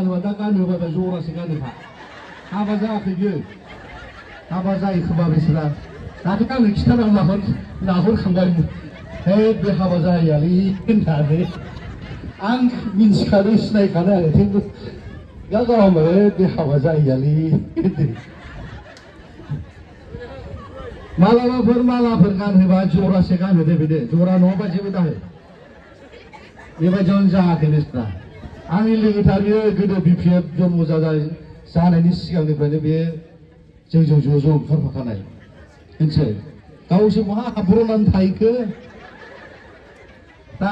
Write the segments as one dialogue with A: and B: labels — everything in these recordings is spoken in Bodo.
A: गानोबा दा गानोबा दा जरासे गानोखा हाबा जायाखै बियो हाबा जायो खोमा बिसोरा दाथ' आंनो खिथानांगौ नाहरखांबाय हे बे हाबा जायालै होननानै आं मिन्थिखादों सिनायखादों आरो थेवबो दा गावबो बे हाबा जायालै होनदों मालाफोर गानहोबा जरासे गानहोदो बेनो जरा नङाबा जेबो दाहो बेबायदियावनो जायाखै बिसोरा आंनि लोगोथार बियो गोदो बिपिएफ जन्म जानायनि सिगांनिफ्रायनो बेयो जोंजों ज' ओंखारफाखानाय मिथिबाय गावसो बहा हाब्रनानै थाहैखो दा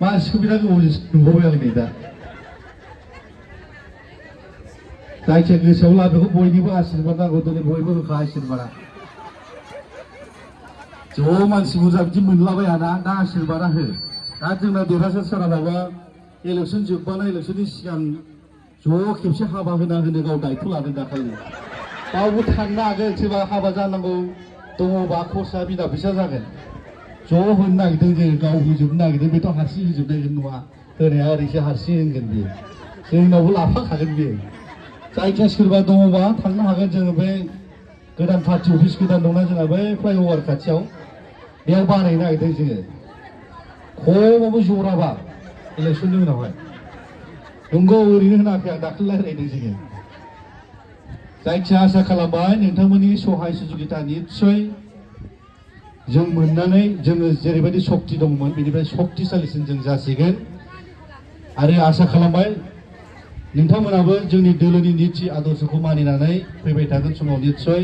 A: मानसिखौ बिराद गोबावजों नुबावबाय आं नै दा जायखिया गोसोआव ला बेखौ बयनिबो आशीर्बाद नांगौ दिनै बयबो होखा आशीर्बादा ज' मानसि बुरजा बिदि मोनलाबायाना दा आशीर्बादा हो दा जोंना देरहासार साराबाबा इलेक्सन जोबबानो इलेक्सननि सिगां ज' खेबसे हाबा होना होनो गाव दायथ' लादों दाखालि गावबो थांनो हागोन सोरबा हाबा जानांगौ दङबा खरसा बिना फैसा जागोन ज' होनो नागिरदों जों गाव होजोबनो नागिरदों बेथ' हारसिं होजोबनाय नङा होनाया ओरैसो हारसिं होनगोन बियो जोंनावबो लाफाखागोन बियो जायखिया सोरबा दङबा थांनो हागोन जोङो बे गोदान पार्टि अफिस गोदान दंना जोंहा बै फ्लाइअभार खाथियाव बेयाव बानायनो नागिरदों जोङो खमावबो जराबा इलेक्सननि उनावहाय नंगौ ओरैनो होनाखै आं दाखालि रायज्लायदों जोङो जायखिया आसा खालामबाय नोंथांमोननि सहाय सुजुगिता निस्सय जों मोननानै जोङो जेरैबायदि सक्ति दंमोन बेनिफ्राय सक्तिशालिसिन जों जासिगोन आरो आसा खालामबाय नोंथांमोनाबो जोंनि दोलोनि नीति आदर्शखौ मानिनानै फैबाय थागोन समाव निस्सय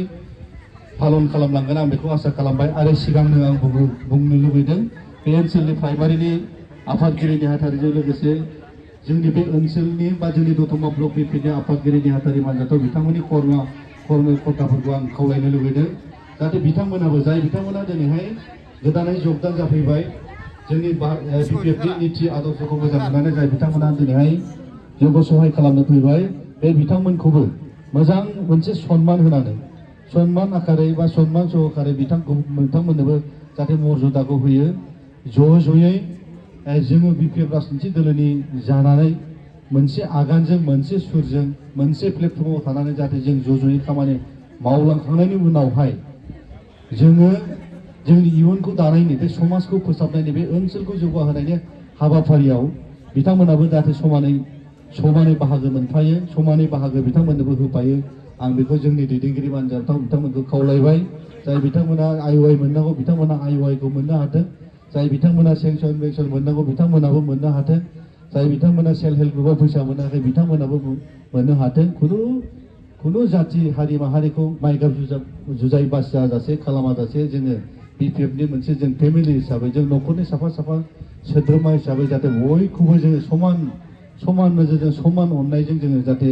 A: पालन खालामलांगोन आं बेखौ आसा खालामबाय आरो सिगांनो आं बुंनो लुबैदों बे ओनसोलनि प्राइमारिनि आफादगिरि नेहाथारिजों लोगोसे जोंनि बे ओनसोलनि बा जोंनि दतमा ब्लक बिपिनि आफादगिरि नेहाथारि मानजाथाव बिथांमोननि कर्मकर्ताफोरखौ आं खावलायनो लुबैदों जाहाथे बिथांमोनाबो जाय बिथांमोना दिनैहाय गोदानै जगदान जाफैबाय जोंनि बिपिएफनि नीति आदर्शखौ मोजां मोननानै जाय बिथांमोना दिनैहाय जोंखौ सहाय खालामनो फैबाय बे बिथांमोनखौबो मोजां मोनसे सन्मान होनानै सन्मान आकारै बा सन्मान सहकारै बिथांमोननोबो जाहाथे मर्यादाखौ होयो ज'यै जोङो बिपिएफ राजनिथि दोलोनि जानानै मोनसे आगानजों मोनसे सुरजों मोनसे प्लेटफर्माव थानानै जाहाथे जों ज'यै खामानि मावलांखांनायनि उनावहाय जोङो जोंनि इयुनखौ दानायनि बे समाजखौ फोसाबनायनि बे ओनसोलखौ जौगाहोनायनि हाबाफारियाव बिथांमोनाबो जाहाथे समानै बाहागो मोनफायो समानै बाहागो बिथांमोननोबो होफायो आं बेखौ जोंनि दैदेनगिरि मानजाथाव बिथांमोनखौ खावलायबाय जाय बिथांमोना आइअआइ मोननांगौ बिथांमोना आइअआइखौ मोननो हाथों जाय बिथांमोना सेंसन मोननांगौ बिथांमोनाबो मोननो हाथों जाय बिथांमोना सेल्फ हेल्प ग्रुपआव फैसा मोनाखै बिथांमोनाबो मोननो हाथों खुनु जाथि हारि माहारिखौ माइगाब जुजाय बासियाजासे खालामाजासे जोङो बिपिएफनि मोनसे जों फेमिलि हिसाबै जों न'खरनि साफा सोद्रोमा हिसाबै जाहाथे बयखौबो जोङो समान नोजोरजों समान अननायजों जोङो जाहाथे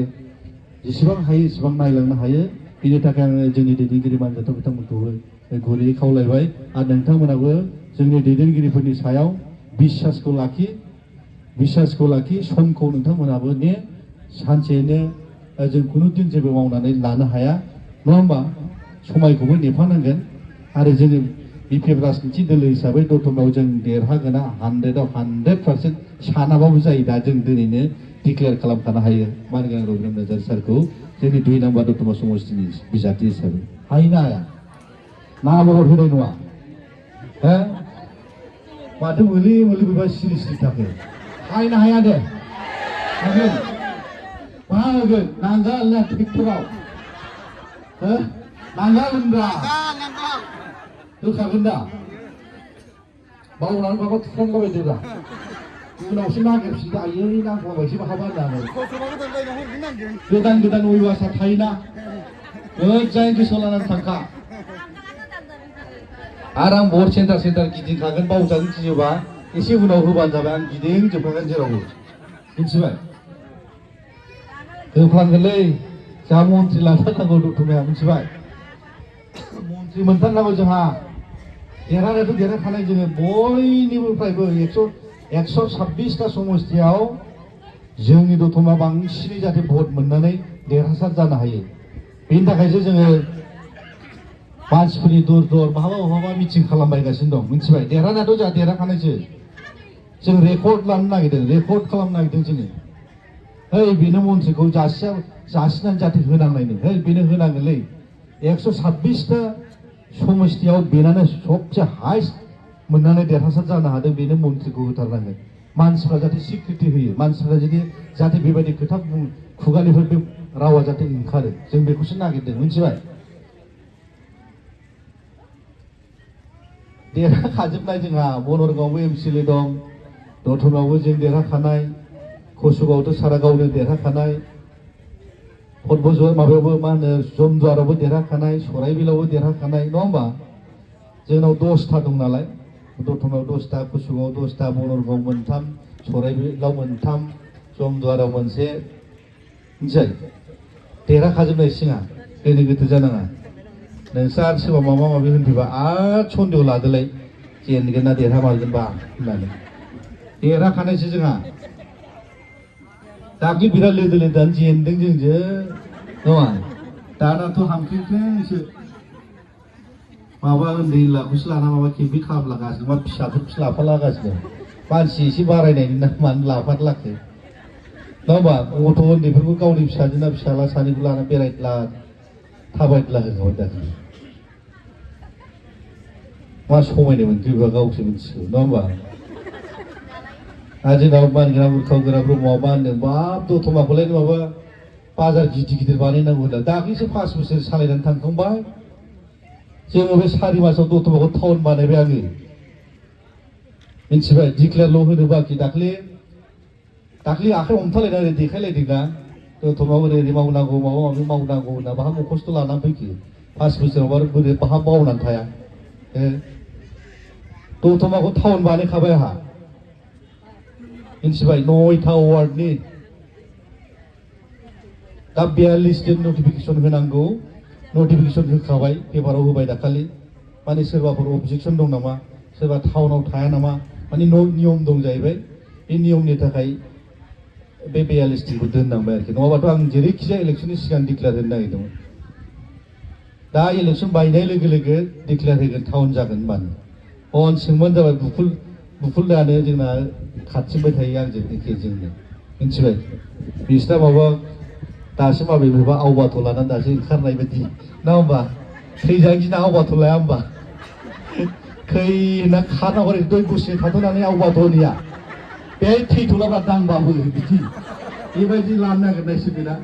A: जेसेबां हायो एसेबां नायलांनो हायो बिनि थाखाय आङो जोंनि दैदेनगिरि मानजाथाव बिथांमोनखौबो गुरैयै खावलायबाय आरो नोंथांमोनाबो जोंनि दैदेनगिरिफोरनि सायाव बिसासखौ लाखि समखौ नोंथांमोनाबो सानसेनो जों खुनु दिन जेबो मावनानै लानो हाया नङा होमबा समायखौबो नेफानांगोन आरो जोङो बिपिएफ राजनिथि दोलो हिसाबै दतमायाव जों देरहागोना 100% सानाबाबो जायो दा जों दिनैनो डिक्लेयार खालामखानो हायो मानगोनां रबिराम नार्जारी सारखौ जोंनि 2 नाम्बार दतमा समस्तिनि बिजाथि हिसाबै हायोना हाया ना महर होनाय नङा हो माथो मोले बेबा सिरि थाखो हायोना हाया दे हागोन मा होगोन नांगाल ना ट्रेक्टराव हो नांगाल होनब्रा होखागोन दा बावनानै माबा थुफ्लांबाय देब्रा उनावसो नागिरफिनदो आयै नांफ्लांबायसो माहाबा होननानै गोदान अयभासआ थायोना मोजाङै गोसोआव लानानै थांखा आरो आं भट सेन्टार गिदिंखागोन बावजानो गियोबा एसे उनाव होबानो जाबाय आं गिदिंजोबखागोन जेरावबो मिथिबाय होफ्लांगोनलै जोंहा मन्त्रि लाथारनांगौ दतमाया मिथिबाय मन्त्रि मोनथारनांगौ जोंहा देरहानायाथ' देरहाखानाय जोङो बयनिफ्रायबो 126टा समस्तियाव जोंनि दतमा बांसिनै जाहाथे भट मोननानै देरहासार जानो हायो बेनि थाखायसो जोङो मानसिफोरनि दर बहाबा मिटिं खालामबायगासिनो दं मिथिबाय देरहानायाथ' जोंहा देरहाखानायसो जों रेकर्ड खालामनो नागिरदों जोङो बेनो मन्थ्रिखौ जासिनानै जाहाथे होनांनायनो बेनो होनांगोनलै 126टा समस्थियाव बेनानो सबसे हाइस्ट मोननानै देरहासार जानो हादों बेनो मन्थ्रिखौ होथारनांगोन मानसिफ्रा जाहाथे स्वीकृति होयो मानसिफ्रा जुदि जाहाथे बेबायदि खोथा खुगानिफ्राय बे रावा जाहाथे ओंखारो जों बेखौसो नागिरदों मिथिबाय देरहाखाजोबनाय जोंहा बनरगावआवबो एमसिएलए दं दतमायावबो जों देरहाखानाय कसुगावथ' सारा गावनो देरहाखानाय माबायावबो मा होनो जमदुवारावबो देरहाखानाय सराइबिलावबो देरहाखानाय नङा होमबा जोंनाव 10टा दं नालाय दतमायाव 10टा कसुगावआव 10टा बनरगावआव मोनथाम सराइबिलाव मोनथाम जमदुवाराव मोनसे मिथिबाय देरहाखाजोबनाय सिङा गोनो गोथो जानाङा नोंसोर आरो सोरबा माबा माबि होनफैबा आरो सन्देह लादोलाय जेनगोन ना देरहामारगोनबा होननानै देरहाखानायसो जोंहा दाख्लै बिराद लोदो लोदोआनो जेनदों जोंजों नङा दानाथ' हामख्रेंख्रेंसो माबा उन्दै लाखौसो लाना माबा केम्पिं खालामलागासिनो मा फिसाफोरखौसो लाफालागासिनो मानसि एसे बारायनायनि ना मानो लाफालाखो नङा होमबा गथ' उन्दैफोरखौ गावनि फिसाजोना फिसाला सानैखौ लाना बेरायद्ला थाबायद्ला होखाबाय दाख्लै मा समायनो मोनखो बेबा गावसो मिथिगौ नङा होमबा आरो जोंनाव मानगोना उरखाव गोरा ब्रह्मआ मा होनदों बाब दतमाखौलाय माबा बाजार गिदिर गिदिर बानायनांगौ होनदों दाख्लैसो 5 बोसोर सालायनानै थांखांबाय जोङो बे 4 मासाव दतमाखौ टाउन बानायबाय आङो मिथिबाय डिक्लेयारल' होनो बाखि दाख्लै आखाइ हमथालायना ओरै देखायलायदोंना दतमायाव ओरै मावनांगौ माबा माबि मावनांगौ होनना बाहा मखस्थ' लानानै फैखो 5 बोसोराव आरो बोरै बाहा मावनानै थाया दतमाखौ टाउन बानायखाबाय आंहा मिथिबाय 9टा वार्डनि दा 42 दिन नटिफिकेसन होनांगौ नटिफिकेसन होखाबाय पेपाराव होबाय दाखालि माने सोरबाफोर अबजेक्सन दं नामा सोरबा टाउनाव थाया नामा माने नियम दं जाहैबाय बे नियमनि थाखाय बे 42 दिनखौ दोननांबाय आरोखि नङाबाथ' आं जेरैखिजाया इलेक्सननि सिगां डिक्लेयार होनो नागिरदोंमोन दा इलेक्सन बायनाय लोगो लोगो डिक्लेयार होगोन टाउन जागोन होनबानो सोंबानो जाबाय बुफुलदानो जोंना खाथिबाय थायो आंजों एखे जोंनो मिथिबाय बिसिना माबा दासो माबेबा आवबाथ' लानानै दासो ओंखारनाय बायदि ना होमबा थैजानो गिना आवबाथ' लाया होमबा खै ना खानांगौ दै गुसि थाथ'नानै आवबाथ'निया बे थैथ'लाब्रा दांबाबो बिदि बेबायदि लानो नागिरनायसो बेना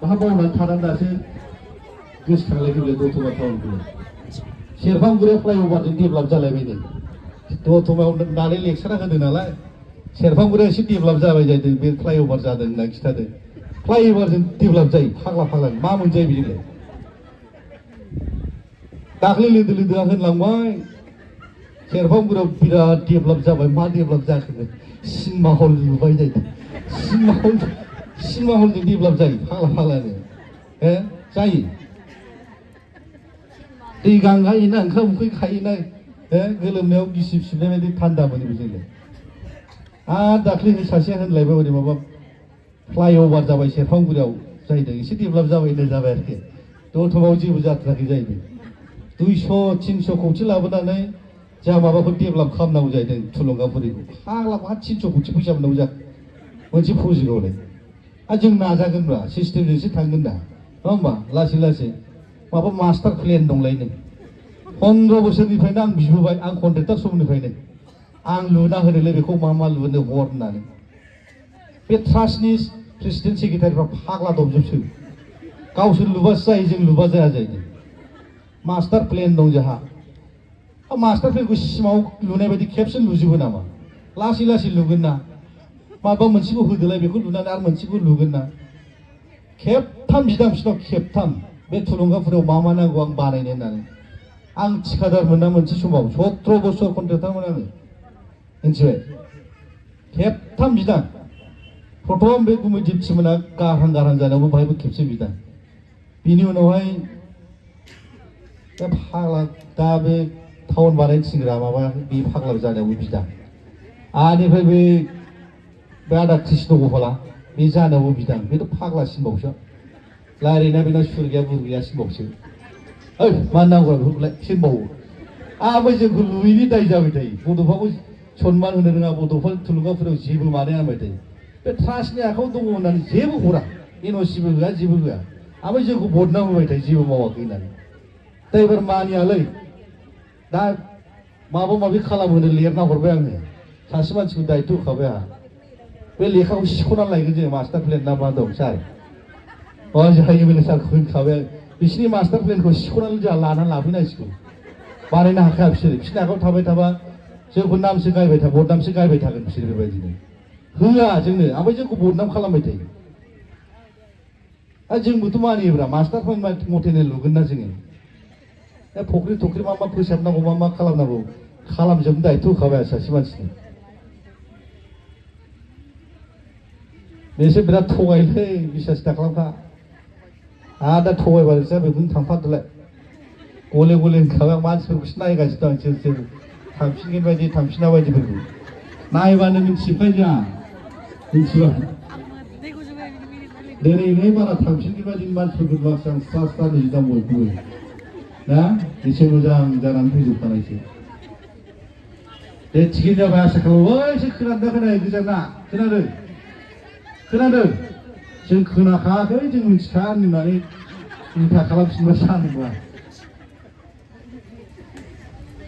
A: बाहा बावनानै थानानै दासो गोसोखांलायफैबाय दतमा टाउनखौ सेरफांगुरिया फ्लाइअभारजों डेभेलप जालायबाय नै दतमायाव नानै लेक्सारा होदों नालाय सेरफांगुरिया एसे डेभेलप जाबाय जादों बे फ्लाइअभार जादों होनना खिथादों फ्लाइअभारजों डेभेलप जायो फाग्ला मा मोनजायो बिदिलाय दाख्लै लोदो लोदोआ होनलांबाय सेरफांगुरियाव बिराद डेभेलप जाबाय मा डेभेलप जाखो सिनेमा हल लुबाय जाहैदों सिनेमा हलजों डेभेलप जायो फाग्लानो जायो दै गांगायोना ओंखाम उखै खायोना गोलोमनायाव गिसिब सिबनाय बायदि थान्दा मोनो बिजोंलाय आरो दाख्लै सासेया होनलायबाय हरै माबा फ्लाइअभार जाबाय सेरफांगुरियाव जाहैदों एसे डेभेलप जाबाय होननाय जाबाय आरोखि दतमायाव जेबो जाथाराखै जाहैदों 200-300 खौथि लाबोनानै जोंहा माबाखौ डेभेलप खालामनांगौ जाहैदों थुलुंगाफुरिखौ फाग्ला मा 300 खौथि फैसा मोननांगौ जाखो मोनसे प्रजेक्टआवलाय आरो जों नाजागोनब्रा सिस्टेमजोंसो थांगोन दा नङा होमबा लासै लासै माबा मास्टार प्लेन दंलायनो 15 बोसोरनिफ्रायनो आं बिबोबाय आं कन्ट्रेक्टर समनिफ्रायनो आं लुना होनोलै बेखौ मा लुनो हर होननानै बे ट्रास्टनि प्रेसिडेन्ट सेक्रेटारिफ्रा फाग्ला दबजोबसो गावसोर लुबासो जायो जों लुबा जाया जाहैदों मास्टार प्लेन दं जोंहा मास्टार प्लेनखौ सिमाव लुनाय बायदि खेबसेनो लुजोबो नामा लासै लासै लुगोन ना माबा मोनसेखौ होदोलाय बेखौ लुनानै आरो मोनसेखौ लुगोन ना खेबथाम बिदां बिसिनाव खेबथाम बे थुलुंगाफुरियाव मा नांगौ आं बानायनो होननानै आं थिखादारमोन ना मोनसे समाव 17 बोसोर कन्ट्रेक्टरमोन आङो मिथिबाय खेबथाम बिदां प्रथम बे गुमै दिप्तिमोना गारहां जानायावबो बाहायबो खेबसे बिदां बिनि उनावहाय बे फाग्ला दा बे टाउन बानायनो थिनग्रा माबा बे फाग्ला जानायावबो बिदां आनिफ्राय बे आदा कृष्ण गपाला बे जानायावबो बिदां बेथ' फाग्लासिनबावसो लायरायना बेना सुर गैया बुर गैया सिनबावसो मा नांगौ बेफोरखौलाय सिनबावो ओमफ्राय जोंखौ लुयैनि दाय जाबाय थायो बड'फाखौ सनमान होनो रोङा बड'फा थुलुंगाफुरियाव जेबो माने होनबाय थायो बे ट्रास्टनि आखायाव दङ होननानै जेबो हरा एनअसिबो होआ जेबो होआ ओमफ्राय जोंखौ बदनाम होबाय थायो जेबो मावाखै होननानै दा एबार मानियालै दा माबा माबि खालामहोनो लिरना हरबाय आङो सासे मानसिखौ दायथ' होखाबाय आंहा बे लेखाखौ सिख'नानै लायगोन जोङो मास्टार प्लेन ना मा दं सार जायो बेले सारखौ होनखाबाय आं बिसिनि मास्टार प्लेनखौ सिख'नानै जोंहा लानानै लाफैनांसिगौ बानायनो हाखाया बिसोरो बिसिनि आखायाव थाबाय थाबा जोंखौ नामसो गायबाय था बदनामसो गायबाय थागोन बिसोर बेबायदिनो होआ जोंनो ओमफ्राय जोंखौ बदनाम खालामबाय थायो आरो जोंबोथ' मानियोब्रा मास्टार प्लेन मथेनो लुगोन ना जोङो दा फख्रि थख्रि मा मा फोसाबनांगौ मा मा खालामनांगौ खालामजोबनो दायथ' होखाबाय सासे मानसिनो बिसोर बिराद थगायलै बिसास दा खालामखा आरो दा थगायबाय जा बेखौनो थांफादोलाय गले गले होनखाबाय आं मानसिफोरखौसो नायगासिनो दं सोर सोर थांफिनगोन बायदि थांफिना बायदिफोरखौ नायबानो मिथिजोबबाय जोंहा मिथिबाय दिनैनो बारा थांफिनगोन बायदि मानसिफोरखौ माखासे आं स्रा स्रा नुजोबदां बयखौबो ना एसे मोजां जानानै फैजोबखानायसो दे थिगैनो जाबाय आसा खालामो एसे खोनादों खोनायो गोजाना खोनादों खोनादों जों खोनाखायाखै जों मिथिखा होननानै उल्था खालामफिनबाय सानोबा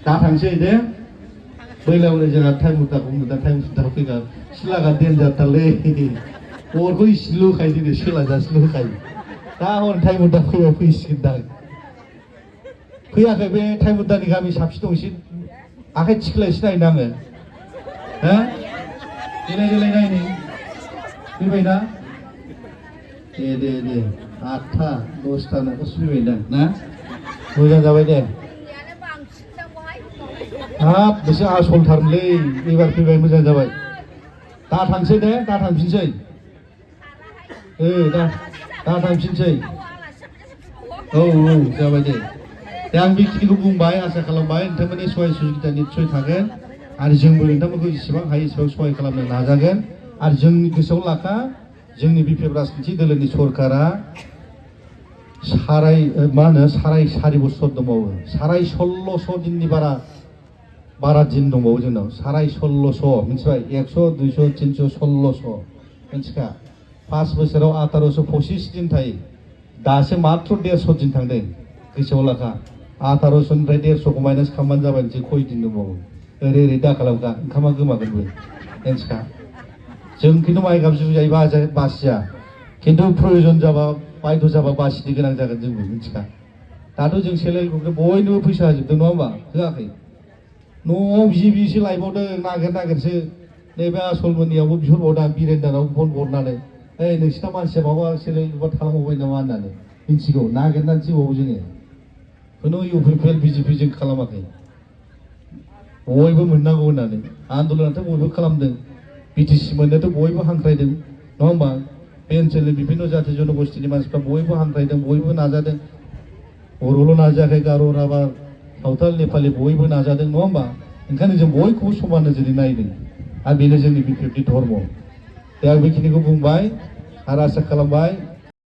A: दा थांसै दे बैलावनो जोंहा टाइम मुदाखौ दा टाइम मुदाखौ फैगा सिलागा देनजारथारलै अरखौ इसेल' होखायो दिनै सोलाजासेल' होखायो दा हर टाइम मुदा फैबा फैसिगोन दा फैयाखै बे टाइम मुदानि गामि साबसिन दं एसे आखाइ थिखलायसो नायनो आङो हो देलाय देलाय नायनो फैबायना दे दे दे 8था 10था न'खौसो फैबायदां ना मोजां जाबाय दे हाब बिसोर आसलथारलै एबार फैबाय मोजां जाबाय दा थांसै दे दा थांफिनसै दा थांफिनसै औ जाबाय दे आं बेखिनिखौ बुंबाय आसा खालामबाय नोंथांमोननि सहाय सुजुगिता निस्सय थागोन आरो जोंबो नोंथांमोनखौ जेसेबां हायो एसेबां सहाय खालामनो नाजागोन आरो जोंनि गोसोआव लाखा जोंनि बिपिएफ राजखान्थि दोलोनि सरकारा साराय 4.5 बोसोर दंबावो 16.5 दिननि बारा दिन दंबावो जोंनाव 16.5 मिथिबाय 100 200 300 1600 मिथिखा 5 बोसोराव 1825 दिन थायो दासो मात्र 150 दिन थांदों गोसोआव लाखा 1800निफ्राय 150खौ माइनास खालामबानो जाबाय नोंसोर खय दिन दंबावो ओरै दा खालामखा ओंखामा गोमागोनबो मिथिखा जों खिन्थु माइ गाब जुजाय बासिया खिन्थु प्रयोजन जाबा बायद' जाबा बासिनो गोनां जागोन जोंबो मिथिखा दाथ' जों सेल्फ हेल्प ग्रुपनो बयनोबो फैसा होजोबदों नङा होमबा होआखै न'आव बिसो लायबावदों नागिरसो नैबे आसलमोननियावबो बिहरबावदों बिरेन्दाराव फन हरनानै नोंसिना मानसिया माबा सेल्फ हेल्प ग्रुपआ थालांबावबाय नामा होननानै मिथिगौ नागिरनानैसो होबावो जोङो खुनु इउपिपिएल बिजेपि जों खालामाखै बयबो मोननांगौ होननानै आन्दलनाथ' बयबो खालामदों बिटिसि मोननोथ' बयबो हांख्रायदों नङा होमबा बे ओनसोलनि बिभिन्न जाथि जनगोष्ठीनि मानसिफ्रा बयबो हांख्रायदों बयबो नाजादों बर'ल' नाजायाखै गार' राभा सावथाल नेपालि बयबो नाजादों नङा होमबा ओंखायनो जों बयखौबो समान नोजोरै नायदों आरो बेनो जोंनि बिपिएफनि धर्म दा आं बेखिनिखौ बुंबाय आरो आसा खालामबाय